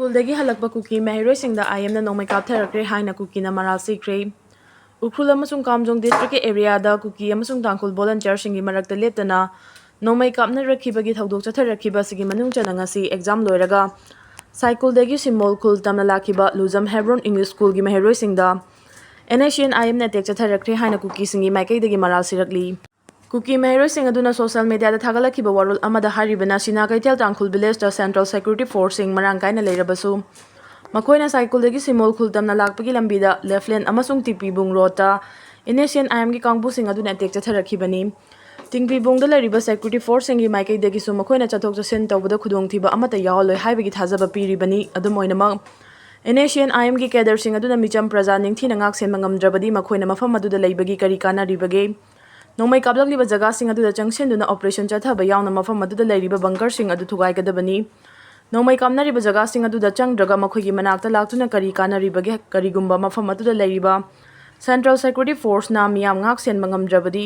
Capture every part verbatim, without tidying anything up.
ꯁ꯭ꯀꯨꯜꯗꯒꯤ ꯍꯜꯂꯛꯄ ꯀꯨꯀꯤ ꯃꯍꯩꯔꯣꯏꯁꯤꯡꯗ ꯑꯥꯏ ꯑꯦꯝꯅ ꯅꯣꯡꯃꯩ ꯀꯥꯞꯊꯔꯛꯈ꯭ꯔꯦ ꯍꯥꯏꯅ ꯀꯨꯀꯤꯅ ꯃꯔꯥꯜ ꯁꯤꯈ꯭ꯔꯦ꯫ ꯎꯈ꯭ꯔꯨꯜ ꯑꯃꯁꯨꯡ ꯀꯥꯝꯖꯣꯡ ꯗꯤꯁꯇ꯭ꯔꯤꯛꯀꯤ ꯑꯦꯔꯤꯌꯥꯗ ꯀꯨꯀꯤ ꯑꯃꯁꯨꯡ ꯇꯥꯡꯈꯨꯜ ꯚꯣꯂꯟꯇꯤꯌꯔꯁꯤꯡꯒꯤ ꯃꯔꯛꯇ ꯂꯦꯞꯇꯅ ꯅꯣꯡꯃꯩ ꯀꯥꯞꯅꯔꯛꯈꯤꯕꯒꯤ ꯊꯧꯗꯣꯛ ꯆꯠꯊꯔꯛꯈꯤꯕ ꯑꯁꯤꯒꯤ ꯃꯅꯨꯡ ꯆꯟꯅ ꯉꯁꯤ ꯑꯦꯛꯖꯥꯝ ꯂꯣꯏꯔꯒ ꯁꯥꯏꯀꯨꯜꯗꯒꯤ ꯁꯤꯃꯣꯜ ꯈꯨꯜ ꯇꯝꯅ ꯂꯥꯛꯈꯤꯕ ꯂꯨꯖꯝ ꯍꯦꯕ꯭ꯔꯣꯟ ꯏꯪꯂꯤꯁ ꯁ꯭ꯀꯨꯜꯒꯤ ꯃꯍꯩꯔꯣꯏꯁꯤꯡꯗ and S C and I ꯑꯦꯝꯅ attack ꯆꯠꯊꯔꯛꯈ꯭ꯔꯦ ꯍꯥꯏꯅ ꯀꯨꯀꯤꯁꯤꯡꯒꯤ ꯃꯥꯏꯀꯩꯗꯒꯤ ꯃꯔꯥꯜ ꯁꯤꯔꯛꯂꯤ꯫ ꯀꯨꯀꯤ ꯃꯍꯩꯔꯣꯏꯁꯤꯡ ꯑꯗꯨꯅ ꯁꯣꯁꯤꯌꯦꯜ ꯃꯤꯗꯤꯌꯥꯗ ꯊꯥꯒꯠꯂꯛꯈꯤꯕ ꯋꯥꯔꯣꯜ ꯑꯃꯗ ꯍꯥꯏꯔꯤꯕꯅ, ꯁꯤꯅꯥ ꯀꯩꯊꯦꯜ ꯇꯥꯡꯈꯨꯜ ꯚꯤꯂꯦꯖꯇ ꯁꯦꯟꯇ꯭ꯔꯦꯜ ꯁꯦꯀ꯭ꯌꯨꯔꯤꯇꯤ ꯐꯣꯔꯁꯁꯤꯡ ꯃꯔꯥꯡ ꯀꯥꯏꯅ ꯂꯩꯔꯕꯁꯨ, ꯃꯈꯣꯏꯅ ꯁꯥꯏꯀꯨꯜꯗꯒꯤ ꯁꯤꯃꯣꯜ ꯈꯨꯜ ꯇꯝꯅ ꯂꯥꯛꯄꯒꯤ ꯂꯝꯕꯤꯗ ꯂꯦꯐꯂꯦꯟ ꯑꯃꯁꯨꯡ ꯇꯤꯄꯤꯕꯨꯡ ꯔꯣꯗꯇ ꯑꯦꯟ ꯑꯦꯁ ꯁꯤ ꯑꯦꯟ ꯑꯥꯏ ꯑꯦꯝꯒꯤ ꯀꯥꯡꯕꯨꯁꯤꯡ ꯑꯗꯨꯅ ꯑꯦꯇꯦꯛ ꯆꯠꯊꯔꯛꯈꯤꯕꯅꯤ꯫ ꯇꯤꯡꯕꯤꯕꯨꯡꯗ ꯂꯩꯔꯤꯕ ꯁꯦꯀ꯭ꯌꯨꯔꯤꯇꯤ ꯐꯣꯔꯁꯁꯤꯡꯒꯤ ꯃꯥꯏꯀꯩꯗꯒꯤꯁꯨ ꯃꯈꯣꯏꯅ ꯆꯠꯊꯣꯛ ꯆꯠꯁꯤꯟ ꯇꯧꯕꯗ ꯈꯨꯗꯣꯡꯊꯤꯕ ꯑꯃꯠꯇ ꯌꯥꯎꯍꯜꯂꯣꯏ ꯍꯥꯏꯕꯒꯤ ꯊꯥꯖꯕ ꯄꯤꯔꯤꯕꯅꯤ꯫ ꯑꯗꯨꯝ ꯑꯣꯏꯅꯃꯛ, ꯑꯦꯟ ꯑꯦꯁ ꯁꯤ ꯑꯦꯟ ꯑꯥꯏ ꯑꯦꯝꯒꯤ ꯀꯦꯗꯔꯁꯤꯡ ꯑꯗꯨꯅ ꯃꯤꯆꯝ ꯄ꯭ꯔꯖꯥ ꯅꯤꯡꯊꯤꯅ ꯉꯥꯛ ꯁꯦꯟꯕ ꯉꯝꯗ꯭ꯔꯕꯗꯤ ꯃꯈꯣꯏꯅ ꯃꯐꯝ ꯑꯗꯨꯗ ꯂꯩꯕꯒꯤ ꯀꯔꯤ ꯀꯥꯟꯅꯔꯤꯕꯒꯦ? ꯅꯣꯡꯃꯩ ꯀꯥꯞꯂꯛꯂꯤꯕ ꯖꯒꯥꯁꯤꯡ ꯑꯗꯨꯗ ꯆꯪꯁꯤꯟꯗꯨꯅ ꯑꯣꯄꯔꯦꯁꯟ ꯆꯠꯊꯕ ꯌꯥꯎꯅ ꯃꯐꯝ ꯑꯗꯨꯗ ꯂꯩꯔꯤꯕ ꯕꯪꯀꯔꯁꯤꯡ ꯑꯗꯨ ꯊꯨꯒꯥꯏꯒꯗꯕꯅꯤ꯫ ꯅꯣꯡꯃꯩ ꯀꯥꯞꯅꯔꯤꯕ ꯖꯒꯥꯁꯤꯡ ꯑꯗꯨꯗ ꯆꯪꯗ꯭ꯔꯒ ꯃꯈꯣꯏꯒꯤ ꯃꯅꯥꯛꯇ ꯂꯥꯛꯇꯨꯅ ꯀꯔꯤ ꯀꯥꯟꯅꯔꯤꯕꯒꯦ? ꯀꯔꯤꯒꯨꯝꯕ ꯃꯐꯝ ꯑꯗꯨꯗ ꯂꯩꯔꯤꯕ ꯁꯦꯟꯇ꯭ꯔꯦꯜ ꯁꯦꯀ꯭ꯌꯨꯔꯤꯇꯤ ꯐꯣꯔꯁꯅ ꯃꯤꯌꯥꯝ ꯉꯥꯛ ꯁꯦꯟꯕ ꯉꯝꯗ꯭ꯔꯕꯗꯤ,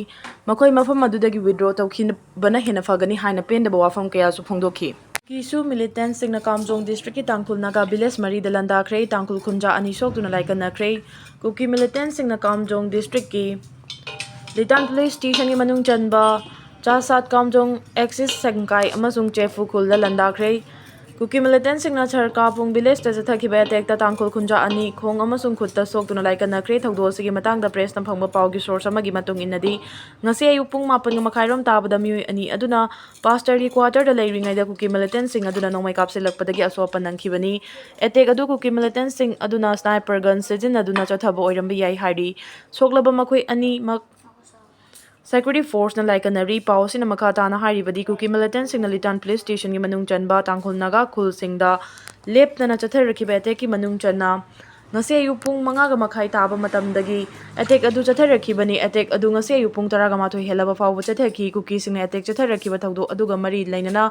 ꯃꯈꯣꯏ ꯃꯐꯝ ꯑꯗꯨꯗꯒꯤ ꯋꯤꯗ꯭ꯔꯣ ꯇꯧꯈꯤꯕꯅ ꯍꯦꯟꯅ ꯐꯒꯅꯤ ꯍꯥꯏꯅ ꯄꯦꯟꯗꯕ ꯋꯥꯐꯝ ꯀꯌꯥꯁꯨ ꯐꯣꯡꯗꯣꯛꯈꯤ꯫ ꯀꯨꯀꯤꯁꯨ ꯃꯤꯂꯤꯇꯦꯟꯠꯁꯤꯡꯅ ꯀꯥꯝꯖꯣꯡ ꯗꯤꯁꯇ꯭ꯔꯤꯛꯀꯤ ꯇꯥꯡꯈꯨꯜ ꯅꯥꯒꯥ ꯚꯤꯂꯦꯖ ꯃꯔꯤꯗ ꯂꯥꯟꯗꯥꯈ꯭ꯔꯦ꯫ ꯇꯥꯡꯈꯨꯜ ꯈꯨꯟꯖꯥ ꯑꯅꯤ ꯁꯣꯛꯇꯨꯅ ꯂꯥꯏꯀꯠꯅꯈ꯭ꯔꯦ꯫ ꯀꯨꯀꯤ ꯃꯤꯂꯤꯇꯦꯟꯠꯁꯤꯡꯅ ꯀꯥꯝꯖꯣꯡ ꯗꯤꯁꯇ꯭ꯔꯤꯛꯀꯤ ꯂꯤꯇꯥꯟ ꯄꯨꯂꯤꯁ ꯁ꯭ꯇꯦꯁꯟꯒꯤ ꯃꯅꯨꯡ ꯆꯟꯕ ꯆꯥꯁꯥꯠ ꯀꯥꯝꯖꯣꯡ, ꯑꯦꯛꯁꯤꯁ ꯁꯦꯡꯀꯥꯏ ꯑꯃꯁꯨꯡ ꯆꯦꯐꯨ ꯈꯨꯜꯗ ꯂꯥꯟꯗꯥꯈ꯭ꯔꯦ꯫ ꯀꯨꯀꯤ ꯃꯤꯂꯤꯇꯦꯟꯠꯁꯤꯡꯅ ꯁꯔꯀꯥꯄꯨꯡ ꯚꯤꯂꯦꯖꯇ ꯆꯠꯊꯈꯤꯕ ꯑꯦꯇꯦꯛꯇ ꯇꯥꯡꯈꯨꯜ ꯈꯨꯟꯖꯥ ꯑꯅꯤ ꯈꯣꯡ ꯑꯃꯁꯨꯡ ꯈꯨꯠꯇ ꯁꯣꯛꯇꯨꯅ ꯂꯥꯏꯀꯠꯅꯈ꯭ꯔꯦ꯫ ꯊꯧꯗꯣꯛ ꯑꯁꯤꯒꯤ ꯃꯇꯥꯡꯗ ꯄ꯭ꯔꯦꯁꯅ ꯐꯪꯕ ꯄꯥꯎꯒꯤ ꯁꯣꯔꯁ ꯑꯃꯒꯤ ꯃꯇꯨꯡ ꯏꯟꯅꯗꯤ, ꯉꯁꯤ ꯑꯌꯨꯛ ꯄꯨꯡ ꯃꯥꯄꯟꯒ ꯃꯈꯥꯏꯔꯣꯝ ꯇꯥꯕꯗ ꯃꯤꯑꯣꯏ ꯑꯅꯤ ꯑꯗꯨꯅ ꯄꯥꯁꯇꯔꯒꯤ ꯀ꯭ꯋꯥꯇꯔꯗ ꯂꯩꯔꯤꯉꯩꯗ ꯀꯨꯀꯤ ꯃꯤꯂꯤꯇꯦꯟꯠꯁꯤꯡ ꯑꯗꯨꯅ ꯅꯣꯡꯃꯩ ꯀꯥꯞꯁꯤꯜꯂꯛꯄꯗꯒꯤ ꯑꯁꯣꯛ ꯑꯄꯟ ꯅꯪꯈꯤꯕꯅꯤ꯫ ꯑꯦꯇꯦꯛ ꯑꯗꯨ ꯀꯨꯀꯤ ꯃꯤꯂꯤꯇꯦꯟꯠꯁꯤꯡ ꯑꯗꯨꯅ ꯁ꯭ꯅꯥꯏꯄꯔ ꯒꯟ ꯁꯤꯖꯤꯟꯅꯗꯨꯅ ꯆꯠꯊꯕ ꯑꯣꯏꯔꯝꯕ ꯌꯥꯏ ꯍꯥꯏꯔꯤ꯫ ꯁꯣꯛꯂꯕ ꯃꯈꯣꯏ ꯑꯅꯤꯃꯛ ꯁꯦꯀ꯭ꯌꯨꯔꯤꯇꯤ ꯐꯣꯔꯁꯅ ꯂꯥꯏꯀꯠꯅꯔꯤ꯫ ꯄꯥꯎ ꯑꯁꯤꯅ ꯃꯈꯥ ꯇꯥꯅ ꯍꯥꯏꯔꯤꯕꯗꯤ, ꯀꯨꯀꯤ ꯃꯤꯂꯤꯇꯦꯟꯠꯁꯤꯡꯅ ꯂꯤꯇꯥꯟ ꯄꯨꯂꯤꯁ ꯁ꯭ꯇꯦꯁꯟꯒꯤ ꯃꯅꯨꯡ ꯆꯟꯕ ꯇꯥꯡꯈꯨꯜ ꯅꯥꯒꯥ ꯈꯨꯜꯁꯤꯡꯗ ꯂꯦꯞꯇꯅ ꯆꯠꯊꯔꯛꯈꯤꯕ ꯑꯦꯇꯦꯛꯀꯤ ꯃꯅꯨꯡ ꯆꯟꯅ ꯉꯁꯤ ꯑꯌꯨꯛ ꯄꯨꯡ ꯃꯉꯥꯒ ꯃꯈꯥꯏ ꯇꯥꯕ ꯃꯇꯝꯗꯒꯤ ꯑꯦꯇꯦꯛ ꯑꯗꯨ ꯆꯠꯊꯔꯛꯈꯤꯕꯅꯤ꯫ ꯑꯦꯇꯦꯛ ꯑꯗꯨ ꯉꯁꯤ ꯑꯌꯨꯛ ꯄꯨꯡ ꯇꯔꯥꯒ ꯃꯥꯊꯣꯏ ꯍꯦꯜꯂꯕ ꯐꯥꯎꯕ ꯆꯠꯊꯈꯤ꯫ ꯀꯨꯀꯤꯁꯤꯡꯅ ꯑꯦꯇꯦꯛ ꯆꯠꯊꯔꯛꯈꯤꯕ ꯊꯧꯗꯣꯛ ꯑꯗꯨꯒ ꯃꯔꯤ ꯂꯩꯅꯅ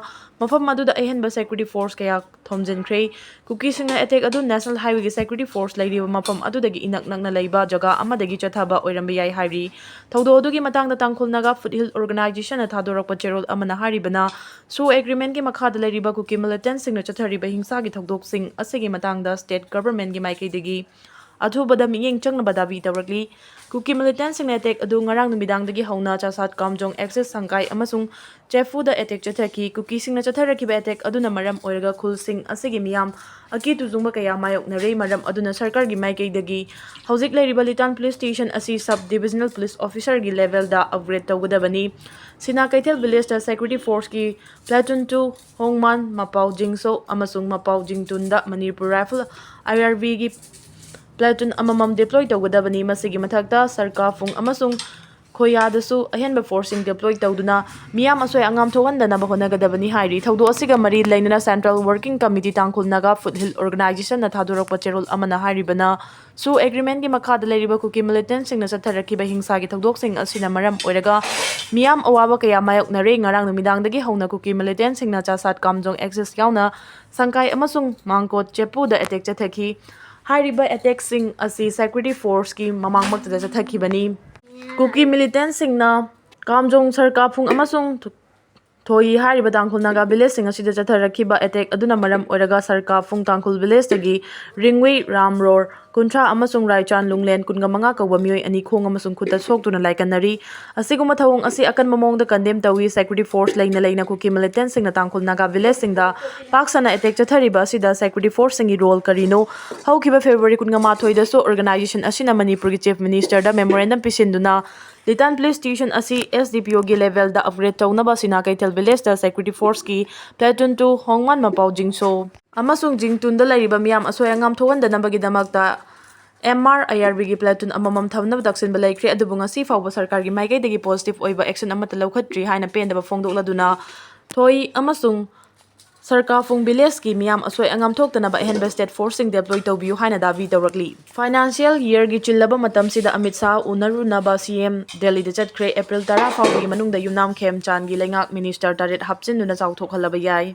ꯃꯐꯝ ꯑꯗꯨꯗ ꯑꯍꯦꯟꯕ ꯁꯦꯀ꯭ꯌꯨꯔꯤꯇꯤ ꯐꯣꯔꯁ ꯀꯌꯥ ꯊꯣꯝꯖꯤꯟꯈ꯭ꯔꯦ꯫ ꯀꯨꯀꯤꯁꯤꯡꯅ ꯑꯦꯇꯦꯛ ꯑꯗꯨ ꯅꯦꯁꯅꯦꯜ ꯍꯥꯏꯋꯦꯒꯤ ꯁꯦꯀ꯭ꯌꯨꯔꯤꯇꯤ ꯐꯣꯔꯁ ꯂꯩꯔꯤꯕ ꯃꯐꯝ ꯑꯗꯨꯗꯒꯤ ꯏꯅꯛ ꯅꯛꯅ ꯂꯩꯕ ꯖꯒꯥ ꯑꯃꯗꯒꯤ ꯆꯠꯊꯕ ꯑꯣꯏꯔꯝꯕ ꯌꯥꯏ ꯍꯥꯏꯔꯤ꯫ ꯊꯧꯗꯣꯛ ꯑꯗꯨꯒꯤ ꯃꯇꯥꯡꯗ ꯇꯥꯡꯈꯨꯜ ꯅꯥꯒꯥ ꯐꯨꯠꯍꯤꯜ ꯑꯣꯔꯒꯅꯥꯏꯖꯦꯁꯟꯅ ꯊꯥꯗꯣꯔꯛꯄ ꯆꯦꯔꯣꯜ ꯑꯃꯅ ꯍꯥꯏꯔꯤꯕꯅ, ꯁꯨ ꯑꯦꯒ꯭ꯔꯤꯃꯦꯟꯒꯤ ꯃꯈꯥꯗ ꯂꯩꯔꯤꯕ ꯀꯨꯀꯤ ꯃꯤꯂꯤꯇꯦꯟꯁꯤꯡꯅ ꯆꯠꯊꯔꯤꯕ ꯍꯤꯡꯁꯥꯒꯤ ꯊꯧꯗꯣꯛꯁꯤꯡ ꯑꯁꯤꯒꯤ ꯃꯇꯥꯡꯗ ꯁ꯭ꯇꯦꯠ ꯒꯚꯔꯟꯃꯦꯟꯠꯀꯤ ꯃꯥꯏꯀꯩꯗꯒꯤ ꯑꯊꯨꯕꯗ ꯃꯤꯠꯌꯦꯡ ꯆꯪꯅꯕ ꯗꯥꯕꯤ ꯇꯧꯔꯛꯂꯤ꯫ ꯀꯨꯀꯤ ꯃꯤꯂꯤꯇꯦꯟꯁꯤꯡꯅ ꯑꯦꯇꯦꯛ ꯑꯗꯨ ꯉꯔꯥꯡ ꯅꯨꯃꯤꯗꯥꯡꯗꯒꯤ ꯍꯧꯅ ꯆꯥꯁꯥꯠ, ꯀꯥꯝꯖꯣꯡ, ꯑꯦꯛꯁꯤꯁ, ꯁꯪꯀꯥꯏ ꯑꯃꯁꯨꯡ ꯆꯦꯐꯨꯗ ꯑꯦꯇꯦꯛ ꯆꯠꯊꯈꯤ꯫ ꯀꯨꯀꯤꯁꯤꯡꯅ ꯆꯠꯊꯔꯛꯈꯤꯕ ꯑꯦꯇꯦꯛ ꯑꯗꯨꯅ ꯃꯔꯝ ꯑꯣꯏꯔꯒ ꯈꯨꯜꯁꯤꯡ ꯑꯁꯤꯒꯤ ꯃꯤꯌꯥꯝ ꯑꯀꯤ ꯇꯨꯖꯨꯡꯕ ꯀꯌꯥ ꯃꯥꯌꯣꯛꯅꯔꯦ꯫ ꯃꯔꯝ ꯑꯗꯨꯅ ꯁꯔꯀꯥꯔꯒꯤ ꯃꯥꯏꯀꯩꯗꯒꯤ ꯍꯧꯖꯤꯛ ꯂꯩꯔꯤꯕ ꯂꯤꯇꯥꯟ ꯄꯨꯂꯤꯁ ꯁ꯭ꯇꯦꯁꯟ ꯑꯁꯤ ꯁꯕ ꯗꯤꯕꯤꯖꯅꯦꯜ ꯄꯨꯂꯤꯁ ꯑꯣꯐꯤꯁꯔꯒꯤ ꯂꯦꯚꯦꯜꯗ ꯑꯞꯒ꯭ꯔꯦꯗ ꯇꯧꯒꯗꯕꯅꯤ꯫ ꯁꯤꯅꯥ ꯀꯩꯊꯦꯜ ꯚꯤꯂꯦꯖꯇ ꯁꯦꯀ꯭ꯌꯨꯔꯤꯇꯤ ꯐꯣꯔꯁꯀꯤ ꯄ꯭ꯂꯦꯇꯨꯟ ꯇꯨ, ꯍꯣꯡꯃꯥꯟ, ꯃꯄꯥꯎ ꯖꯤꯡꯁꯣ ꯑꯃꯁꯨꯡ ꯃꯄꯥꯎ ꯖꯤꯡꯇꯨꯟꯗ ꯃꯅꯤꯄꯨꯔ ꯔꯥꯏꯐꯜ, ꯑꯥꯏ ꯑꯥꯔ ꯕꯤꯒꯤ ꯄ꯭ꯂꯦꯇꯨꯟ ꯑꯃꯃꯝ ꯗꯤꯄ꯭ꯂꯣꯏ ꯇꯧꯒꯗꯕꯅꯤ꯫ ꯃꯁꯤꯒꯤ ꯃꯊꯛꯇ ꯁꯔꯀꯥꯐꯨꯡ ꯑꯃꯁꯨꯡ ꯈꯣꯌꯥꯗꯁꯨ ꯑꯍꯦꯟꯕ ꯐꯣꯔꯁꯁꯤꯡ ꯗꯤꯄ꯭ꯂꯣꯏ ꯇꯧꯗꯨꯅ ꯃꯤꯌꯥꯝ ꯑꯁꯣꯏ ꯑꯉꯥꯝ ꯊꯣꯛꯍꯟꯗꯅꯕ ꯍꯣꯠꯅꯒꯗꯕꯅꯤ ꯍꯥꯏꯔꯤ꯫ ꯊꯧꯗꯣꯛ ꯑꯁꯤꯒ ꯃꯔꯤ ꯂꯩꯅꯅ ꯁꯦꯟꯇ꯭ꯔꯦꯜ ꯋꯥꯔꯀꯤꯡ ꯀꯃꯤꯇꯤ ꯇꯥꯡꯈꯨꯜ ꯅꯥꯒꯥ ꯐꯨꯠꯍꯤꯜ ꯑꯣꯔꯒꯅꯥꯏꯖꯦꯁꯟꯅ ꯊꯥꯗꯣꯔꯛꯄ ꯆꯦꯔꯣꯜ ꯑꯃꯅ ꯍꯥꯏꯔꯤꯕꯅ, ꯁꯨ ꯑꯦꯒ꯭ꯔꯤꯃꯦꯟꯒꯤ ꯃꯈꯥꯗ ꯂꯩꯔꯤꯕ ꯀꯨꯀꯤ ꯃꯤꯂꯤꯇꯦꯟꯁꯤꯡꯅ ꯆꯠꯊꯔꯛꯈꯤꯕ ꯍꯤꯡꯁꯥꯒꯤ ꯊꯧꯗꯣꯛꯁꯤꯡ ꯑꯁꯤꯅ ꯃꯔꯝ ꯑꯣꯏꯔꯒ ꯃꯤꯌꯥꯝ ꯑꯋꯥꯕ ꯀꯌꯥ ꯃꯥꯌꯣꯛꯅꯔꯦ꯫ ꯉꯔꯥꯡ ꯅꯨꯃꯤꯗꯥꯡꯗꯒꯤ ꯍꯧꯅ ꯀꯨꯀꯤ ꯃꯤꯂꯤꯇꯦꯟꯁꯤꯡꯅ ꯆꯥꯁꯥꯠ, ꯀꯥꯝꯖꯣꯡ ꯑꯦꯛꯁꯤꯁ ꯌꯥꯎꯅ ꯁꯪꯀꯥꯏ ꯑꯃꯁꯨꯡ ꯃꯥꯡꯀꯣꯠ ꯆꯦꯄꯨꯗ ꯑꯦꯇꯦꯛ ꯆꯠꯊꯈꯤ꯫ ꯍꯥꯏꯔꯤꯕ ꯑꯦꯇꯦꯛꯁꯤꯡ ꯑꯁꯤ ꯁꯦꯀ꯭ꯌꯨꯔꯤꯇꯤ ꯐꯣꯔꯁꯀꯤ ꯃꯃꯥꯡꯃꯛꯇꯗ ꯆꯠꯊꯈꯤꯕꯅꯤ꯫ ꯀꯨꯀꯤ ꯃꯤꯂꯤꯇꯦꯟꯁꯤꯡꯅ ꯀꯥꯝꯖꯣꯡ, ꯁꯔꯀꯥꯐꯨꯡ ꯑꯃꯁꯨꯡ ꯊꯣ-, ꯊꯣꯌꯤ ꯍꯥꯏꯔꯤꯕ ꯇꯥꯡꯈꯨꯜ ꯅꯥꯒꯥ ꯚꯤꯂꯦꯖꯁꯤꯡ ꯑꯁꯤꯗ ꯆꯠꯊꯔꯛꯈꯤꯕ ꯑꯦꯇꯦꯛ ꯑꯗꯨꯅ ꯃꯔꯝ ꯑꯣꯏꯔꯒ ꯁꯔꯀꯥꯐꯨꯡ ꯇꯥꯡꯈꯨꯜ ꯚꯤꯂꯦꯖꯇꯒꯤ ꯔꯤꯡꯋꯤ ꯔꯥꯝꯔꯣꯔ ꯀꯨꯟꯊ꯭ꯔꯥ ꯑꯃꯁꯨꯡ ꯔꯥꯏꯆꯥꯟ ꯂꯨꯡꯂꯦꯟ ꯀꯨꯟꯒ ꯃꯉꯥ ꯀꯧꯕ ꯃꯤꯑꯣꯏ ꯑꯅꯤ ꯈꯣꯡ ꯑꯃꯁꯨꯡ ꯈꯨꯠꯇ ꯁꯣꯛꯇꯨꯅ ꯂꯥꯏꯀꯠꯅꯔꯤ꯫ ꯑꯁꯤꯒꯨꯝꯕ ꯊꯧꯑꯣꯡ ꯑꯁꯤ ꯑꯀꯟꯕ ꯃꯑꯣꯡꯗ ꯀꯟꯗꯦꯝ ꯇꯧꯏ꯫ ꯁꯦꯀ꯭ꯌꯨꯔꯤꯇꯤ ꯐꯣꯔꯁ ꯂꯩꯅ ꯂꯩꯅ ꯀꯨꯀꯤ ꯃꯤꯂꯤꯇꯦꯟꯁꯤꯡꯅ ꯇꯥꯡꯈꯨꯜ ꯅꯥꯒꯥ ꯚꯤꯂꯦꯖꯁꯤꯡꯗ ꯄꯥꯛ ꯁꯟꯅ ꯑꯦꯇꯦꯛ ꯆꯠꯊꯔꯤꯕ ꯑꯁꯤꯗ ꯁꯦꯀ꯭ꯌꯨꯔꯤꯇꯤ ꯐꯣꯔꯁꯁꯤꯡꯒꯤ ꯔꯣꯜ ꯀꯔꯤꯅꯣ? ꯍꯧꯈꯤꯕ ꯐꯦꯕ꯭ꯔꯨꯋꯥꯔꯤ ꯀꯨꯟꯒ ꯃꯥꯊꯣꯏꯗꯁꯨ ꯑꯣꯔꯒꯅꯥꯏꯖꯦꯁꯟ ꯑꯁꯤꯅ ꯃꯅꯤꯄꯨꯔꯒꯤ ꯆꯤꯐ ꯃꯤꯅꯤꯁꯇꯔꯗ ꯃꯦꯃꯣꯔꯦꯟꯗꯝ ꯄꯤꯁꯤꯟꯗꯨꯅ ꯂꯤꯇꯥꯟ ꯄꯨꯂꯤꯁ ꯁ꯭ꯇꯦꯁꯟ ꯑꯁꯤ ꯑꯦꯁ ꯗꯤ ꯄꯤ ꯑꯣꯒꯤ ꯂꯦꯚꯦꯜꯗ ꯑꯞꯒ꯭ꯔꯦꯗ ꯇꯧꯅꯕ ꯁꯤꯅꯥ ꯀꯩꯊꯦꯜ ꯚꯤꯂꯦꯖꯇ ꯁꯦꯀ꯭ꯌꯨꯔꯤꯇꯤ ꯐꯣꯔꯁꯀꯤ ꯄ꯭ꯂꯦꯇꯨꯟ ꯇꯨ, ꯍꯣꯡꯃꯥꯟ, ꯃꯄꯥꯎ ꯖꯤꯡꯁꯣ ꯑꯃꯁꯨꯡ ꯖꯤꯡꯇꯨꯟꯗ ꯂꯩꯔꯤꯕ ꯃꯤꯌꯥꯝ ꯑꯁꯣꯏ ꯑꯉꯥꯝ ꯊꯣꯛꯍꯟꯗꯅꯕꯒꯤꯗꯃꯛꯇ ꯑꯦꯝ ꯑꯥꯔ ꯑꯥꯏ ꯑꯥꯔ ꯕꯤꯒꯤ ꯄ꯭ꯂꯦꯇꯨꯟ ꯑꯃꯃꯝ ꯊꯝꯅꯕ ꯇꯛꯁꯤꯟꯕ ꯂꯩꯈ꯭ꯔꯦ꯫ ꯑꯗꯨꯕꯨ ꯉꯁꯤ ꯐꯥꯎꯕ ꯁꯔꯀꯥꯔꯒꯤ ꯃꯥꯏꯀꯩꯗꯒꯤ ꯄꯣꯖꯤꯇꯤꯚ ꯑꯣꯏꯕ ꯑꯦꯛꯁꯟ ꯑꯃꯠꯇ ꯂꯧꯈꯠꯇ꯭ꯔꯤ ꯍꯥꯏꯅ ꯄꯦꯟꯗꯕ ꯐꯣꯡꯗꯣꯛꯂꯗꯨꯅ ꯊꯣꯏ ꯑꯃꯁꯨꯡ ꯁꯔꯀꯥꯐꯨꯡ ꯚꯤꯂꯦꯖꯀꯤ ꯃꯤꯌꯥꯝ ꯑꯁꯣꯏ ꯑꯉꯥꯝ ꯊꯣꯛꯇꯅꯕ ꯑꯍꯦꯟꯕ ꯁ꯭ꯇꯦꯠ ꯐꯣꯔꯁꯁꯤꯡ ꯗꯦꯄ꯭ꯂꯣꯏ ꯇꯧꯕꯤꯌꯨ ꯍꯥꯏꯅ ꯗꯥꯕꯤ ꯇꯧꯔꯛꯂꯤ꯫ ꯐꯥꯏꯅꯥꯟꯁꯤꯌꯦꯜ ꯌꯔꯒꯤ ꯆꯤꯜꯂꯕ ꯃꯇꯝꯁꯤꯗ ꯑꯃꯤꯠ ꯁꯥꯍ ꯎꯅꯔꯨꯅꯕ ꯁꯤ ꯑꯦꯝ ꯗꯦꯜꯂꯤꯗ ꯆꯠꯈ꯭ꯔꯦ꯫ ꯑꯦꯄ꯭ꯔꯤꯜ ꯇꯔꯥ ꯐꯥꯎꯕꯒꯤ ꯃꯅꯨꯡꯗ ꯌꯨꯝꯅꯥꯝ ꯈꯦꯝꯆꯥꯟꯒꯤ ꯂꯩꯉꯥꯛ ꯃꯤꯅꯤꯁꯇꯔ ꯇꯔꯦꯠ ꯍꯥꯞꯆꯤꯟꯗꯨꯅ ꯆꯥꯎꯊꯣꯛꯍꯜꯂꯕ ꯌꯥꯏ꯫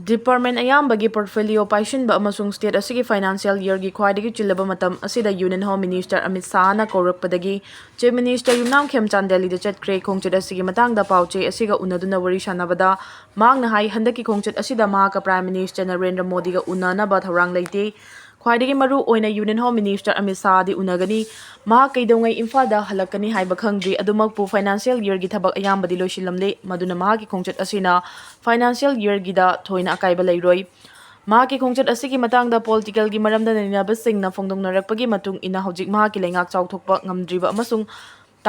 ꯗꯤꯄꯥꯔꯠꯃꯦꯟ ꯑꯌꯥꯝꯕꯒꯤ ꯄꯣꯔꯠꯐꯣꯂꯤꯑꯣ ꯄꯥꯏꯁꯤꯟꯕ ꯑꯃꯁꯨꯡ ꯁ꯭ꯇꯦꯠ ꯑꯁꯤꯒꯤ ꯐꯥꯏꯅꯥꯟꯁꯤꯌꯦꯜ ꯌꯔꯒꯤ ꯈ꯭ꯋꯥꯏꯗꯒꯤ ꯆꯤꯜꯂꯕ ꯃꯇꯝ ꯑꯁꯤꯗ ꯌꯨꯅꯤꯌꯟ ꯍꯣꯝ ꯃꯤꯅꯤꯁꯇꯔ ꯑꯃꯤꯠ ꯁꯥꯍꯅ ꯀꯧꯔꯛꯄꯗꯒꯤ ꯆꯤꯐ ꯃꯤꯅꯤꯁꯇꯔ ꯌꯨꯝꯅꯥꯝ ꯈꯦꯝꯆꯥꯟ ꯗꯦꯜꯂꯤꯗ ꯆꯠꯈ꯭ꯔꯦ꯫ ꯈꯣꯡꯆꯠ ꯑꯁꯤꯒꯤ ꯃꯇꯥꯡꯗ ꯄꯥꯎ ꯆꯦ ꯑꯁꯤꯒ ꯎꯅꯗꯨꯅ ꯋꯥꯔꯤ ꯁꯥꯟꯅꯕꯗ ꯃꯍꯥꯛꯅ ꯍꯥꯏ, ꯍꯟꯗꯛꯀꯤ ꯈꯣꯡꯆꯠ ꯑꯁꯤꯗ ꯃꯍꯥꯛꯀ ꯄ꯭ꯔꯥꯏꯝ ꯃꯤꯅꯤꯁꯇꯔ ꯅꯔꯦꯟꯗ꯭ꯔ ꯃꯣꯗꯤꯒ ꯎꯅꯅꯕ ꯊꯧꯔꯥꯡ ꯂꯩꯇꯦ꯫ ꯈ꯭ꯋꯥꯏꯗꯒꯤ ꯃꯔꯨ ꯑꯣꯏꯅ ꯌꯨꯅꯤꯌꯟ ꯍꯣꯝ ꯃꯤꯅꯤꯁꯇꯔ ꯑꯃꯤꯠ ꯁꯥꯍꯗꯤ ꯎꯅꯒꯅꯤ꯫ ꯃꯍꯥꯛ ꯀꯩꯗꯧꯉꯩ ꯏꯝꯐꯥꯜꯗ ꯍꯜꯂꯛꯀꯅꯤ ꯍꯥꯏꯕ ꯈꯪꯗ꯭ꯔꯤ꯫ ꯑꯗꯨꯃꯛꯄꯨ ꯐꯥꯏꯅꯥꯟꯁꯤꯌꯦꯜ ꯌꯔꯒꯤ ꯊꯕꯛ ꯑꯌꯥꯝꯕꯗꯤ ꯂꯣꯏꯁꯤꯜꯂꯝꯂꯦ, ꯃꯗꯨꯅ ꯃꯍꯥꯛꯀꯤ ꯈꯣꯡꯆꯠ ꯑꯁꯤꯅ ꯐꯥꯏꯅꯥꯟꯁꯤꯌꯦꯜ ꯌꯔꯒꯤꯗ ꯊꯣꯏꯅ ꯑꯀꯥꯏꯕ ꯂꯩꯔꯣꯏ꯫ ꯃꯍꯥꯛꯀꯤ ꯈꯣꯡꯆꯠ ꯑꯁꯤꯒꯤ ꯃꯇꯥꯡꯗ ꯄꯣꯂꯤꯇꯤꯀꯦꯜꯒꯤ ꯃꯔꯝꯗ ꯅꯩꯅꯕꯁꯤꯡꯅ ꯐꯣꯡꯗꯣꯛꯅꯔꯛꯄꯒꯤ ꯃꯇꯨꯡ ꯏꯟꯅ ꯍꯧꯖꯤꯛ ꯃꯍꯥꯛꯀꯤ ꯂꯩꯉꯥꯛ ꯆꯥꯎꯊꯣꯛꯄ ꯉꯝꯗ꯭ꯔꯤꯕ ꯑꯃꯁꯨꯡ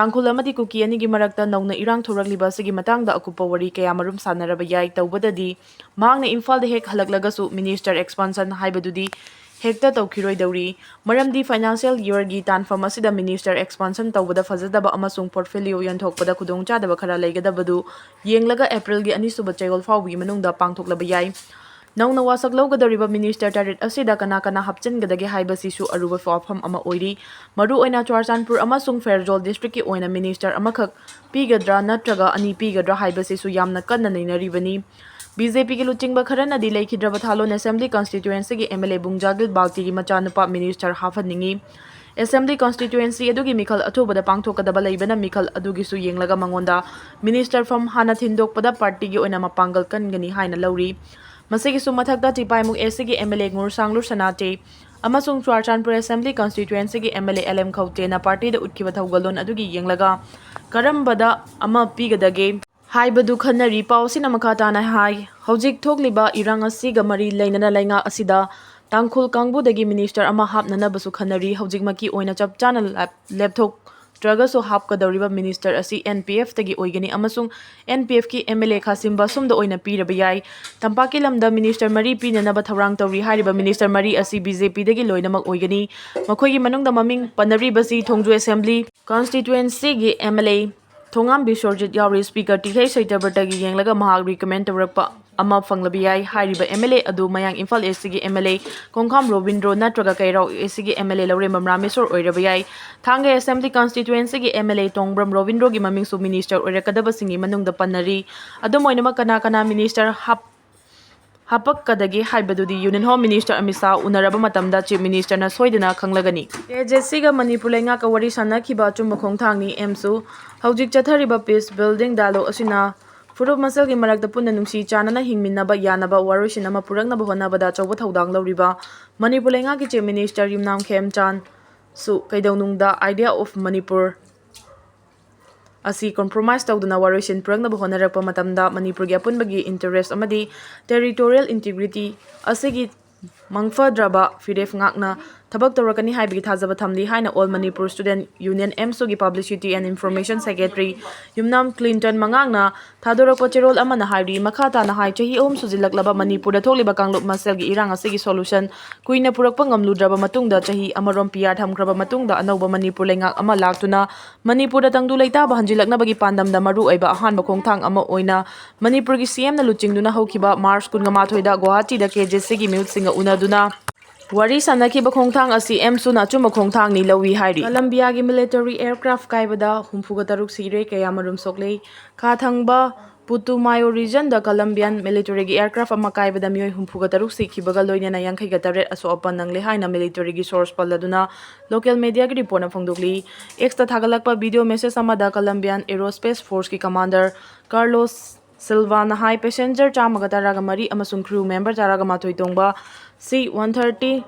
ꯇꯥꯡꯈꯨꯜ ꯑꯃꯗꯤ ꯀꯨꯀꯤ ꯑꯅꯤꯒꯤ ꯃꯔꯛꯇ ꯅꯧꯅ ꯏꯔꯥꯡ ꯊꯣꯛꯂꯛꯂꯤꯕ ꯑꯁꯤꯒꯤ ꯃꯇꯥꯡꯗ ꯑꯀꯨꯞꯄ ꯋꯥꯔꯤ ꯀꯌꯥ ꯃꯔꯨꯝ ꯁꯥꯟꯅꯔꯕ ꯌꯥꯏ꯫ ꯇꯧꯕꯗꯗꯤ ꯃꯍꯥꯛꯅ ꯏꯝꯐꯥꯜꯗ ꯍꯦꯛ ꯍꯜꯂꯛꯂꯒꯁꯨ ꯃꯤꯅꯤꯁꯇꯔ ꯑꯦꯛꯁꯄꯥꯟꯁꯟ ꯍꯥꯏꯕꯗꯨꯗꯤ ꯍꯦꯛꯇ ꯇꯧꯈꯤꯔꯣꯏꯗꯧꯔꯤ꯫ ꯃꯔꯝꯗꯤ ꯐꯥꯏꯅꯥꯟꯁꯤꯌꯦꯜ ꯌꯔꯒꯤ ꯇꯥꯟꯐꯝ ꯑꯁꯤꯗ ꯃꯤꯅꯤꯁꯇꯔ ꯑꯦꯛꯁꯄꯥꯟꯁꯟ ꯇꯧꯕꯗ ꯐꯖꯗꯕ ꯑꯃꯁꯨꯡ ꯄꯣꯔꯠꯐꯣꯂꯤꯑꯣ ꯌꯣꯟꯊꯣꯛꯄꯗ ꯈꯨꯗꯣꯡꯆꯥꯗꯕ ꯈꯔ ꯂꯩꯒꯗꯕꯗꯨ ꯌꯦꯡꯂꯒ ꯑꯦꯄ꯭ꯔꯤꯜꯒꯤ ꯑꯅꯤꯁꯨꯕ ꯆꯌꯣꯜ ꯐꯥꯎꯕꯒꯤ ꯃꯅꯨꯡꯗ ꯄꯥꯡꯊꯣꯛꯂꯕ ꯌꯥꯏ꯫ ꯅꯧꯅ ꯋꯥꯁꯛ ꯂꯧꯒꯗꯧꯔꯤꯕ ꯃꯤꯅꯤꯁꯇꯔ ꯇꯔꯦꯠ ꯑꯁꯤꯗ ꯀꯅꯥ ꯀꯅꯥ ꯍꯥꯞꯆꯤꯟꯒꯗꯒꯦ ꯍꯥꯏꯕꯁꯤꯁꯨ ꯑꯔꯨꯕ ꯋꯥꯐꯝ ꯑꯃ ꯑꯣꯏꯔꯤ꯫ ꯃꯔꯨꯑꯣꯏꯅ ꯆꯨꯔꯆꯥꯟꯄꯨꯔ ꯑꯃꯁꯨꯡ ꯐꯦꯔꯖꯣꯜ ꯗꯤꯁꯇ꯭ꯔꯤꯛꯀꯤ ꯑꯣꯏꯅ ꯃꯤꯅꯤꯁꯇꯔ ꯑꯃꯈꯛ ꯄꯤꯒꯗ꯭ꯔꯥ ꯅꯠꯇ꯭ꯔꯒ ꯑꯅꯤ ꯄꯤꯒꯗ꯭ꯔꯥ ꯍꯥꯏꯕꯁꯤꯁꯨ ꯌꯥꯝꯅ ꯀꯟꯅ ꯅꯩꯅꯔꯤꯕꯅꯤ꯫ ꯕꯤ ꯖꯦ ꯄꯤꯒꯤ ꯂꯨꯆꯤꯡꯕ ꯈꯔꯅꯗꯤ ꯂꯩꯈꯤꯗ꯭ꯔꯕ ꯊꯥꯂꯣꯟ ꯑꯦꯁꯦꯝꯕ꯭ꯂꯤ ꯀꯟꯁꯇꯤꯇ꯭ꯋꯦꯟꯁꯤꯒꯤ ꯑꯦꯝ ꯑꯦꯜ ꯑꯦ ꯕꯨꯡꯖꯥꯒꯤꯜ ꯕꯥꯜꯇꯤꯒꯤ ꯃꯆꯥꯅꯨꯄꯥ ꯃꯤꯅꯤꯁꯇꯔ ꯍꯥꯞꯍꯟꯅꯤꯡꯏ꯫ ꯑꯦꯁꯦꯝꯕ꯭ꯂꯤ ꯀꯟꯁꯇꯤꯇ꯭ꯋꯦꯟꯁꯤ ꯑꯗꯨꯒꯤ ꯃꯤꯈꯜ ꯑꯊꯨꯕꯗ ꯄꯥꯡꯊꯣꯛꯀꯗꯕ ꯂꯩꯕꯅ ꯃꯤꯈꯜ ꯑꯗꯨꯒꯤꯁꯨ ꯌꯦꯡꯂꯒ ꯃꯉꯣꯟꯗ ꯃꯤꯅꯤꯁꯇꯔ ꯐꯝ ꯍꯥꯟꯅ ꯊꯤꯟꯗꯣꯛꯄꯗ ꯄꯥꯔꯇꯤꯒꯤ ꯑꯣꯏꯅ ꯃꯄꯥꯡꯒꯜ ꯀꯟꯒꯅꯤ ꯍꯥꯏꯅ ꯂꯧꯔꯤ꯫ ꯃꯁꯤꯒꯤꯁꯨ ꯃꯊꯛꯇ ꯇꯤꯄꯥꯏꯃꯨꯛ ꯑꯦꯁꯤꯒꯤ ꯑꯦꯝ ꯑꯦꯜ ꯑꯦ ꯉꯨꯔꯁꯥꯡꯂꯨ ꯁꯅꯥꯇꯦ ꯑꯃꯁꯨꯡ ꯆꯨꯔꯆꯥꯟꯄꯨꯔ ꯑꯦꯁꯦꯝꯕ꯭ꯂꯤ ꯀꯟꯁꯇꯤꯇ꯭ꯋꯦꯟꯁꯤꯒꯤ M L A L M ꯈꯧꯇꯦꯅ ꯄꯥꯔꯇꯤꯗ ꯎꯠꯈꯤꯕ ꯊꯧꯒꯜꯂꯣꯟ ꯑꯗꯨꯒꯤ ꯌꯦꯡꯂꯒ ꯀꯔꯝꯕꯗ ꯑꯃ ꯄꯤꯒꯗꯒꯦ ꯍꯥꯏꯕꯗꯨ ꯈꯟꯅꯔꯤ꯫ ꯄꯥꯎ ꯑꯁꯤꯅ ꯃꯈꯥ ꯇꯥꯅ ꯍꯥꯏ, ꯍꯧꯖꯤꯛ ꯊꯣꯛꯂꯤꯕ ꯏꯔꯥꯡ ꯑꯁꯤꯒ ꯃꯔꯤ ꯂꯩꯅꯅ ꯂꯩꯉꯥꯛ ꯑꯁꯤꯗ ꯇꯥꯡꯈꯨꯜ ꯀꯥꯡꯕꯨꯗꯒꯤ ꯃꯤꯅꯤꯁꯇꯔ ꯑꯃ ꯍꯥꯞꯅꯅꯕꯁꯨ ꯈꯟꯅꯔꯤ꯫ ꯍꯧꯖꯤꯛꯃꯛꯀꯤ ꯑꯣꯏꯅ ꯆꯞ ꯆꯥꯅ ꯂꯦꯞ-, ꯂꯦꯞꯊꯣꯛꯇ꯭ꯔꯒꯁꯨ ꯍꯥꯞꯀꯗꯧꯔꯤꯕ ꯃꯤꯅꯤꯁꯇꯔ ꯑꯁꯤ ꯑꯦꯟ ꯄꯤ ꯑꯦꯐꯇꯒꯤ ꯑꯣꯏꯒꯅꯤ ꯑꯃꯁꯨꯡ ꯑꯦꯟ ꯄꯤ ꯑꯦꯐꯀꯤ ꯑꯦꯝ ꯑꯦꯜ ꯑꯦ ꯈꯥꯁꯤꯝ ꯕꯥꯁꯨꯝꯗ ꯑꯣꯏꯅ ꯄꯤꯔꯕ ꯌꯥꯏ꯫ ꯇꯝꯄꯥꯛꯀꯤ ꯂꯝꯗ ꯃꯤꯅꯤꯁꯇꯔ ꯃꯔꯤ ꯄꯤꯅꯅꯕ ꯊꯧꯔꯥꯡ ꯇꯧꯔꯤ꯫ ꯍꯥꯏꯔꯤꯕ ꯃꯤꯅꯤꯁꯇꯔ ꯃꯔꯤ ꯑꯁꯤ ꯕꯤ ꯖꯦ ꯄꯤꯗꯒꯤ ꯂꯣꯏꯅꯃꯛ ꯑꯣꯏꯒꯅꯤ꯫ ꯃꯈꯣꯏꯒꯤ ꯃꯅꯨꯡꯗ ꯃꯃꯤꯡ ꯄꯟꯅꯔꯤꯕꯁꯤ ꯊꯣꯡꯖꯨ ꯑꯦꯁꯦꯝꯕ꯭ꯂꯤ ꯀꯟꯁꯇꯤꯇ꯭ꯋꯦꯟꯁꯤꯒꯤ ꯑꯦꯝ ꯑꯦꯜ ꯑꯦ ꯊꯣꯉꯥꯝ ꯕꯤꯁ꯭ꯋꯔꯖꯤꯠ ꯌꯥꯎꯔꯤ꯫ ꯁ꯭ꯄꯤꯀꯔ ꯇꯤꯈꯩ ꯁꯩꯇꯕ꯭ꯔꯇꯒꯤ ꯌꯦꯡꯂꯒ ꯃꯍꯥꯛ ꯔꯤꯀꯃꯦꯟ ꯇꯧꯔꯛꯄ ꯑꯃ ꯐꯪꯂꯕ ꯌꯥꯏ꯫ ꯍꯥꯏꯔꯤꯕ MLA ꯑꯗꯨ ꯃꯌꯥꯡ ꯏꯝꯐꯥꯜ East ꯀꯤ MLA ꯈꯣꯡꯈꯥꯝ ꯔꯣꯕꯤꯟꯗ꯭ꯔꯣ ꯅꯠꯇ꯭ꯔꯒ ꯀꯩꯔꯥꯎ East ꯀꯤ MLA ꯂꯧꯔꯦꯝꯕꯝ ꯔꯥꯃꯦꯁꯣꯔ ꯑꯣꯏꯔꯕ ꯌꯥꯏ꯫ ꯊꯥꯡꯒ Assembly Constituency ꯒꯤ MLA ꯇꯣꯡꯕ꯭ꯔꯝ ꯔꯣꯕꯤꯟꯗ꯭ꯔꯣꯒꯤ ꯃꯃꯤꯡꯁꯨ minister ꯑꯣꯏꯔꯛꯀꯗꯕꯁꯤꯡꯒꯤ ꯃꯅꯨꯡꯗ ꯄꯟꯅꯔꯤ꯫ ꯑꯗꯨꯝ ꯑꯣꯏꯅꯃꯛ ꯀꯅꯥ ꯀꯅꯥ minister ꯍꯥꯞ-, ꯍꯥꯄꯛꯀꯗꯒꯦ ꯍꯥꯏꯕꯗꯨꯗꯤ Union Home Minister Amit Shah ꯎꯅꯔꯕ ꯃꯇꯝꯗ Chief Minister ꯅ ꯁꯣꯏꯗꯅ ꯈꯪꯂꯒꯅꯤ꯫ KJC ꯒ ꯃꯅꯤꯄꯨꯔ ꯂꯩꯉꯥꯛꯀ ꯋꯥꯔꯤ ꯁꯥꯅꯈꯤꯕ ꯑꯆꯨꯝꯕ ꯈꯣꯡꯊꯥꯡꯅꯤ꯫ ꯑꯦꯝꯁꯨ ꯍꯧꯖꯤꯛ ꯆꯠꯊꯔꯤꯕ peace building dialogue ꯑꯁꯤꯅ ꯐꯨꯔꯨꯞ ꯃꯁꯦꯜꯒꯤ ꯃꯔꯛꯇ ꯄꯨꯟꯅ ꯅꯨꯡꯁꯤ ꯆꯥꯟꯅꯅ ꯍꯤꯡꯃꯤꯟꯅꯕ ꯌꯥꯅꯕ ꯋꯥꯔꯣꯏꯁꯤꯟ ꯑꯃ ꯄꯨꯔꯛꯅꯕ ꯍꯣꯠꯅꯕꯗ ꯑꯆꯧꯕ ꯊꯧꯗꯥꯡ ꯂꯧꯔꯤꯕ ꯃꯅꯤꯄꯨꯔ ꯂꯩꯉꯥꯛꯀꯤ Chief Minister ꯌꯨꯝꯅꯥꯝ ꯈꯦꯝꯆꯥꯟꯁꯨ ꯀꯩꯗꯧꯅꯨꯡꯗ Idea of Manipur ꯑꯁꯤ compromise ꯇꯧꯗꯨꯅ ꯋꯥꯔꯣꯏꯁꯤꯟ ꯄꯨꯔꯛꯅꯕ ꯍꯣꯠꯅꯔꯛꯄ ꯃꯇꯝꯗ ꯃꯅꯤꯄꯨꯔꯒꯤ ꯑꯄꯨꯟꯕꯒꯤ interest ꯑꯃꯗꯤ territorial integrity ꯑꯁꯤꯒꯤ ꯃꯪꯐꯗ꯭ꯔꯕ ꯐꯤꯔꯦꯞ ꯉꯥꯛꯅ ꯊꯕꯛ ꯇꯧꯔꯛꯀꯅꯤ ꯍꯥꯏꯕꯒꯤ ꯊꯥꯖꯕ ꯊꯝꯂꯤ ꯍꯥꯏꯅ All Manipur Student Union, AMSU ꯒꯤ Publicity and Information Secretary Yumnam Clinton ꯃꯉꯥꯡꯅ ꯊꯥꯗꯣꯔꯛꯄ ꯆꯦꯔꯣꯜ ꯑꯃꯅ ꯍꯥꯏꯔꯤ꯫ ꯃꯈꯥ ꯇꯥꯅ ꯍꯥꯏ, ꯆꯍꯤ ꯑꯍꯨꯝ ꯁꯨꯖꯤꯜꯂꯛꯂꯕ ꯃꯅꯤꯄꯨꯔꯗ ꯊꯣꯛꯂꯤꯕ ꯀꯥꯡꯂꯨꯞ ꯃꯁꯦꯜꯒꯤ ꯏꯔꯥꯡ ꯑꯁꯤꯒꯤ solution ꯀꯨꯏꯅ ꯄꯨꯔꯛꯄ ꯉꯝꯂꯨꯗ꯭ꯔꯕ ꯃꯇꯨꯡꯗ, ꯆꯍꯤ ꯑꯃꯔꯣꯝ PR ꯊꯝꯈ꯭ꯔꯕ ꯃꯇꯨꯡꯗ, ꯑꯅꯧꯕ ꯃꯅꯤꯄꯨꯔ ꯂꯩꯉꯥꯛ ꯑꯃ ꯂꯥꯛꯇꯨꯅ ꯃꯅꯤꯄꯨꯔꯗ ꯇꯪꯗꯨ ꯂꯩꯇꯥꯕ ꯍꯟꯖꯤꯜꯂꯛꯅꯕꯒꯤ ꯄꯥꯟꯗꯝꯗ ꯃꯔꯨꯑꯣꯏꯕ ꯑꯍꯥꯟꯕ ꯈꯣꯡꯊꯥꯡ ꯑꯃ ꯑꯣꯏꯅ ꯃꯅꯤꯄꯨꯔꯒꯤ CM ꯅ ꯂꯨꯆꯤꯡꯗꯨꯅ ꯍꯧꯈꯤꯕ March ꯀꯨꯟꯃꯥꯊꯣꯏꯗ ꯒꯨꯋꯥꯍꯥꯇꯤꯗ KJC ꯒꯤ ꯃꯤꯍꯨꯠꯁꯤꯡꯒ ꯎꯅꯗꯨꯅ ꯋꯥꯔꯤ ꯁꯥꯅꯈꯤꯕ ꯈꯣꯡꯊꯥꯡ ꯑꯁꯤ ꯑꯦꯝꯁꯨꯅ ꯑꯆꯨꯝꯕ ꯈꯣꯡꯊꯥꯡꯅꯤ ꯂꯧꯏ ꯍꯥꯏꯔꯤ꯫ ꯀꯂꯝꯕꯤꯌꯥꯒꯤ military aircraft ꯀꯥꯏꯕꯗ ꯍꯨꯝꯐꯨꯒ ꯇꯔꯨꯛ ꯁꯤꯔꯦ, ꯀꯌꯥꯃꯔꯨꯝ ꯁꯣꯛꯂꯦ꯫ ꯈꯥ ꯊꯪꯕ Putumayo region ꯗ Colombian military ꯒꯤ aircraft ꯑꯃ ꯀꯥꯏꯕꯗ ꯃꯤꯑꯣꯏ ꯍꯨꯝꯐꯨꯒ ꯇꯔꯨꯛ ꯁꯤꯈꯤꯕꯒ ꯂꯣꯏꯅꯅ ꯌꯥꯡꯈꯩꯒ ꯇꯔꯦꯠ ꯑꯁꯣꯛ ꯑꯄꯟ ꯅꯪꯂꯦ ꯍꯥꯏꯅ military ꯒꯤ source ꯄꯜꯂꯗꯨꯅ local media ꯒꯤ report ꯅ ꯐꯣꯡꯗꯣꯛꯂꯤ꯫ X ꯇ ꯊꯥꯒꯠꯂꯛꯄ video message ꯑꯃꯗ Colombian Aerospace Force ꯀꯤ commander Carlos Silva ꯅ ꯍꯥꯏ, passenger ꯆꯥꯝꯃꯒ ꯇꯔꯥꯒ ꯃꯔꯤ ꯑꯃꯁꯨꯡ crew member ꯇꯔꯥꯒ ꯃꯥꯊꯣꯏ ꯇꯣꯡꯕ C one thirty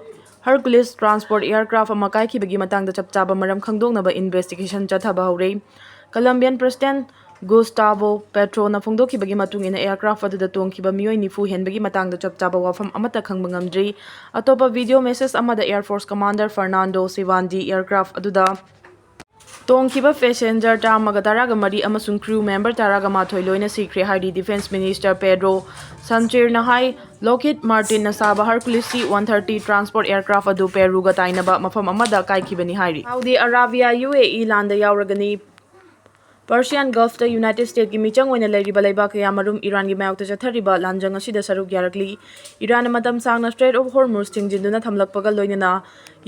Hercules transport aircraft ꯑꯃ ꯀꯥꯏꯈꯤꯕꯒꯤ ꯃꯇꯥꯡꯗ ꯆꯞ ꯆꯥꯕ ꯃꯔꯝ ꯈꯪꯗꯣꯛꯅꯕ investigation ꯆꯠꯊꯕ ꯍꯧꯔꯦ꯫ Colombian President Gustavo Petro ꯅ ꯐꯣꯡꯗꯣꯛꯈꯤꯕꯒꯤ ꯃꯇꯨꯡ ꯏꯟꯅ, aircraft ꯑꯗꯨꯗ ꯇꯣꯡꯈꯤꯕ ꯃꯤꯑꯣꯏ ꯅꯤꯐꯨ ꯍꯦꯟꯕꯒꯤ ꯃꯇꯥꯡꯗ ꯆꯞ ꯆꯥꯕ ꯋꯥꯐꯝ ꯑꯃꯠꯇ ꯈꯪꯕ ꯉꯝꯗ꯭ꯔꯤ꯫ ꯑꯇꯣꯞꯄ video message ꯑꯃꯗ Air Force Commander Fernando Sivandi aircraft ꯑꯗꯨꯗ ꯇꯣꯡꯈꯤꯕ passenger ꯆꯥꯝꯃꯒ ꯇꯔꯥꯒ ꯃꯔꯤ ꯑꯃꯁꯨꯡ crew member ꯇꯔꯥꯒ ꯃꯥꯊꯣꯏ ꯂꯣꯏꯅ ꯁꯤꯈ꯭ꯔꯦ ꯍꯥꯏꯔꯤ꯫ Defense Minister Pedro Sanchez ꯅ ꯍꯥꯏ, Lockheed Martin ꯅ ꯁꯥꯕ Hercules C one thirty transport aircraft ꯑꯗꯨ Peru ꯒ ꯇꯥꯏꯅꯕ ꯃꯐꯝ ꯑꯃꯗ ꯀꯥꯏꯈꯤꯕꯅꯤ ꯍꯥꯏꯔꯤ꯫ Saudi Arabia, UAE ꯂꯥꯟꯗ ꯌꯥꯎꯔꯒꯅꯤ꯫ Persian Gulfꯇ United Statesꯀꯤ ꯃꯤꯆꯪ ꯑꯣꯏꯅ ꯂꯩꯔꯤꯕ ꯂꯩꯕꯥꯛ ꯀꯌꯥꯃꯔꯨꯝ ꯏꯔꯥꯟꯒꯤ ꯃꯥꯌꯣꯛꯇ ꯆꯠꯊꯔꯤꯕ ꯂꯥꯟꯖꯪ ꯑꯁꯤꯗ ꯁꯔꯨꯛ ꯌꯥꯔꯛꯂꯤ꯫ ꯏꯔꯥꯟꯅ ꯃꯇꯝ ꯁꯥꯡꯅ Strait of Hormuz ꯊꯤꯡꯖꯤꯟꯗꯨꯅ ꯊꯝꯂꯛꯄꯒ ꯂꯣꯏꯅꯅ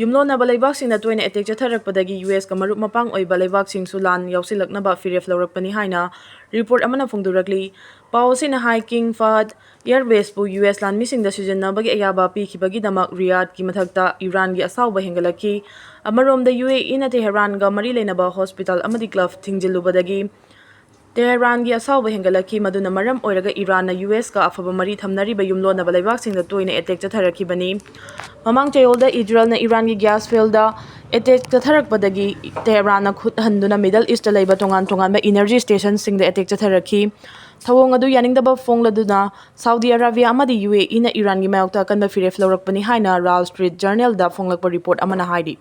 ꯌꯨꯝꯂꯣꯟꯅꯕ ꯂꯩꯕꯥꯛꯁꯤꯡꯅ ꯇꯣꯏꯅ attack ꯆꯠꯊꯔꯛꯄꯗꯒꯤ USꯀ ꯃꯔꯨꯞ ꯃꯄꯥꯡ ꯑꯣꯏꯕ ꯂꯩꯕꯥꯛꯁꯤꯡꯁꯨ ꯂꯥꯟ ꯌꯥꯎꯁꯤꯜꯂꯛꯅꯕ ꯐꯤꯔꯦꯞ ꯂꯧꯔꯛꯄꯅꯤ ꯍꯥꯏꯅ report ꯑꯃꯅ ꯐꯣꯡꯗꯣꯔꯛꯂꯤ꯫ ꯄꯥꯎ ꯑꯁꯤꯅ ꯍꯥꯏ King Fahd Airwaysꯄꯨ US ꯂꯥꯟꯃꯤꯁꯤꯡꯗ ꯁꯤꯖꯤꯟꯅꯕꯒꯤ ꯑꯌꯥꯕ ꯄꯤꯈꯤꯕꯒꯤꯗꯃꯛ ꯔꯤꯌꯥꯗꯀꯤ ꯃꯊꯛꯇ ꯏꯔꯥꯟꯒꯤ ꯑꯁꯥꯎꯕ ꯍꯦꯟꯒꯠꯂꯛꯈꯤ꯫ ꯑꯃꯔꯣꯝꯗ UAEꯅ ꯇꯦꯍꯔꯥꯟꯒ ꯃꯔꯤ ꯂꯩꯅꯕ hospital ꯑꯃꯗꯤ club ꯊꯤꯡꯖꯤꯜꯂꯨꯕꯗꯒꯤ ꯇꯦꯍꯔꯥꯟꯒꯤ ꯑꯁꯥꯎꯕ ꯍꯦꯟꯒꯠꯂꯛꯈꯤ, ꯃꯗꯨꯅ ꯃꯔꯝ ꯑꯣꯏꯔꯒ ꯏꯔꯥꯟꯅ USꯀ ꯑꯐꯕ ꯃꯔꯤ ꯊꯝꯅꯔꯤꯕ ꯌꯨꯝꯂꯣꯟꯅꯕ ꯂꯩꯕꯥꯛꯁꯤꯡꯗ ꯇꯣꯏꯅ attack ꯆꯠꯊꯔꯛꯈꯤꯕꯅꯤ꯫ ꯃꯃꯥꯡ ꯆꯌꯣꯜꯗ ꯏꯖꯔꯦꯜꯅ ꯏꯔꯥꯟꯒꯤ gas fieldꯇ attack ꯆꯠꯊꯔꯛꯄꯗꯒꯤ ꯇꯦꯍꯔꯥꯟꯅ ꯈꯨꯠ ꯍꯟꯗꯨꯅ Middle Eastꯇ ꯂꯩꯕ ꯇꯣꯉꯥꯟ ꯇꯣꯉꯥꯟꯕ energy stationꯁꯤꯡꯗ attack ꯆꯠꯊꯔꯛꯈꯤ꯫ ꯊꯧꯑꯣꯡ ꯑꯗꯨ ꯌꯥꯅꯤꯡꯗꯕ ꯐꯣꯡꯂꯗꯨꯅ ꯁꯥꯎꯗꯤ ꯑꯔꯥꯕꯤꯌꯥ ꯑꯃꯗꯤ UAEꯅ ꯏꯔꯥꯟꯒꯤ ꯃꯥꯌꯣꯛꯇ ꯑꯀꯟꯕ ꯐꯤꯔꯦꯞ ꯂꯧꯔꯛꯄꯅꯤ ꯍꯥꯏꯅ Wall Street Journalꯗ ꯐꯣꯡꯂꯛꯄ report ꯑꯃꯅ ꯍꯥꯏꯔꯤ꯫